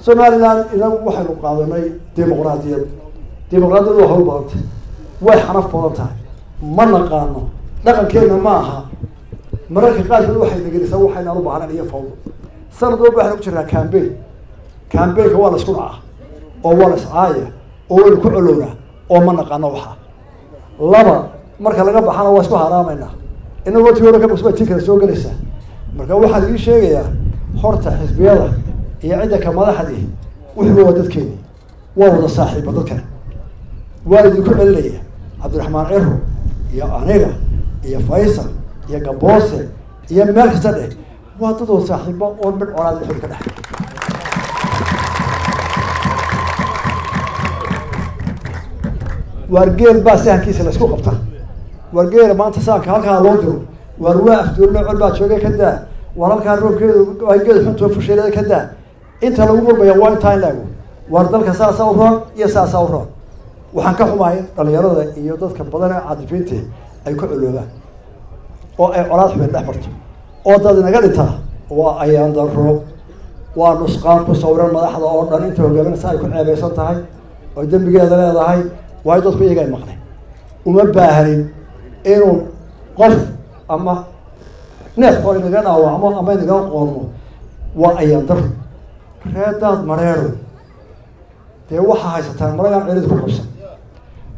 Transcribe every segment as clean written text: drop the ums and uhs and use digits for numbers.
Somaliland inagu waxaynu qaadanay dimuqraadiyad. Dimuqraadiyad waa hawl badantay, way xanaf badan tahay, ma naqaano, dhaqankeena ma aha. Mararka qaarkood waxay nagelisaa waxaynaan u baahnayn iyo fawdo. Sanad walba waxaynu ku jirnaa cambaign. Cambaynka waa la isku dhacaa oo waa la iscaaya oo waynu ku colownaa oo ma naqaano. Waxaa laba marka laga baxana waa isku haaraamaynaa, inagoo tii hore ka bogsbaa tii kale soo gelaysaa. Marka waxaan ii sheegayaa horta xisbiyada iyo cidda ka madaxdii wuxuuba waa dadkeeni, waa wada saaxiiba dadkani. Waa idinku celinaya Cabdiraxmaan Ciro iyo aniga iyo Faysal iyo Gaboose iyo meel kasta dheh, waa dad wada saaxiiba oo mid colaad xuli ka dhex. Waar geel baa sahankiisa la isku qabta, waar geela maanta sahanka halkaa loo diro, waar waa afduulno col baa joogay ka daa, waar halkaa roobkeedu geed xuntoo fusheelada ka daa. Inta lagu murmaya waa intaa in la ego. Waar dalka saasaa u roon iyo saasaa u roon. Waxaan ka xumahay dhalinyarada iyo dadka badan ee caadifiinta ay ku coloobaan oo ay colaad xubeen dhex marto oo dad inaga dhintaa. Waa ayaan daro, waa nusqaan ku sawiran madaxda oo dhan inta hogaaminaysa ay ku ceebeysan tahay oo dembigeeda leedahay. Waayo dadku iyaga ay maqleen, uma baahnin inuu qof ama neef oo inaga dhaawacmo ama inaga qoonmo. Waa ayaan daro. Reedaad mareero dee waxaa haysataan marag aan cidid ku qabsan,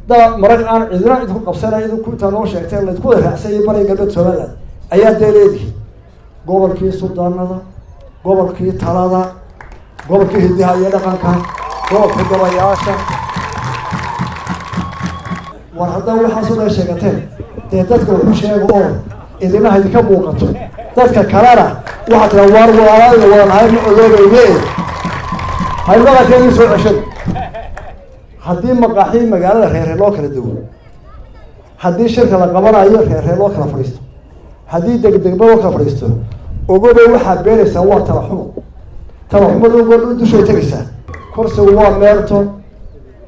daa marag aan cidina cid ku qabsanay idinku intaa noo sheegteen laydku wada raacsanyay bariga galbeed Somaliland ayaa dee leedihi gobolkii suldaanada, gobolkii talada, gobolkii hidaha iyo dhaqanka, gobolkii gabayaasha. War haddaa waxaasoo dhan sheegateen dee dadka waxu sheega oo idinaha idinka muuqato, dadka kalena waxaa tiraa waar walaalada wadanahay ma coloobayne haybadakeedii soo ceshada. Haddii maqaaxii magaalada reeree loo kala duwo, haddii shirka la qabanayo reeree loo kala fadhiisto, haddii degdegba loo kala fadhiisto, ogobe waxaad beenaysaa waa talaxumo. Talaxumadu goordhu dushay tegaysaa. Kursigu waa meerto.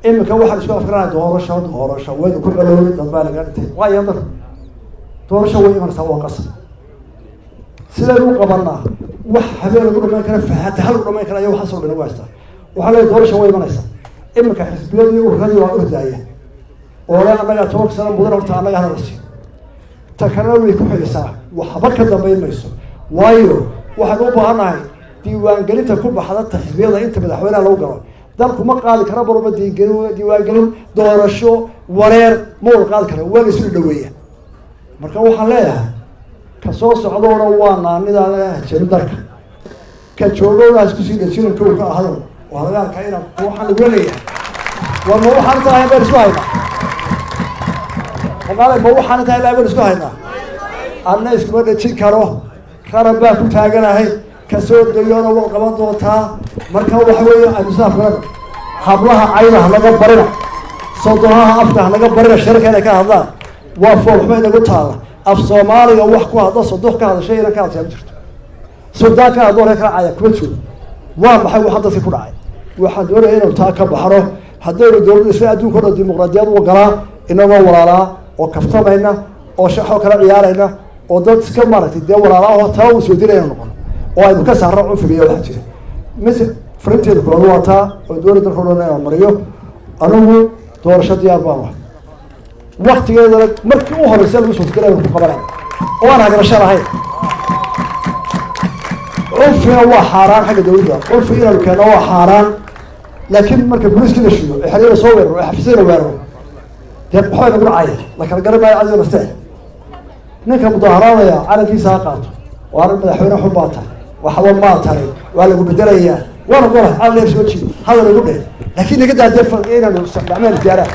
Iminka waxaan isku afkaranaya doorasho, doorasho waynu ku coloobay, dad baa naga dhintay, waa yandar. Doorasho way imanaysaa, waa qasab. Sidaynu u qabanaa wax habeen lagu dhamayn kara, faataha lagu dhamayn kara ayaa waxaasoo dhan nagu haystaa. Waxaa leeyahay doorasho way imanaysaa. Iminka xisbiyadii ururadii waa ordaaya oo le annagaa 10 sano mudan, horta annaga hana la siiyo. Ta kalena way ku xigaysaa, waxba ka dambayn mayso. Waayo waxaynu u baahannahay diiwaangelinta ku baxda ta xisbiyada inta madaxweynaha lagu galo. Dalku ma qaadi kara baruma diiwaangelin doorasho wareer ma wada qaadi kara, waa la isu dhaweeya. Marka waxaan leeyahay ka soo socdoona waa naanidaa jebin darka, ka joogowna ha isku sii dhajinin kow ka ahado. Waa laga arkaa inaan waxaan lagula leeyahay. War ma waxaan inta ahayn baynu isku haynaa? Wamaale ma waxaan inta ahayn baynu isku haynaa? Anna iskuma dhajin karo, raran baa ku taaganahay, kasoo dayoona waa qaban doontaa. Marka waxa weeye aynu sidaa filano. Hablaha cayda ha naga barina, sodonaha afka ha naga barina, shirarka inay ka hadlaan waa foolxumo inagu taala. Af Soomaaliga wax ku hadla sodox ka hadashay inan ka hadashaa ma jirto, suldaan ka hadlo reer kala caya kuma joogo. Waa maxay waxaa dadkii ku dhacay? Waxaan doonaya inaynu taa ka baxno. Haddaynu dowladda isla adduunka o dhan dimuqraadiyad u galaa, inagoo walaalaa oo kaftamayna oo shaxoo kala ciyaarayna oo dad iska maaragtay dee walaalaa oo taa u soo dinaynu noqono oo aynu ka saarno cunfiga iyo waxaa jira. Mise farinteeda koowaad waa taa oo doonay dalka o dhan inaan mariyo. Anigu doorasho diyaar baan ah, waktigeedana markii u horeysa lagu suurtagelay ku qabanay oo aan hagarasho lahayn. Cunfina waa xaaraan xagga dawladda, cunfi inaanu keenno waa xaaraan. Laakiin marka boliiskii la shido ee xeryo la soo weeraro ee xafiisyada la weeraro, dee waxbay nagu dhacaya, la kala garan maayo cadiga naftee. Ninka mudaaharaadaya calankiisa ha qaato, waa arrin madaxweyne xun baa tahay, waxba maa taray, waa lagu bedelayaa, waana gola calan dheer soo jiido hadal igu dheh, laakiin naga daa dee inaanu gacmehenu gaaraan.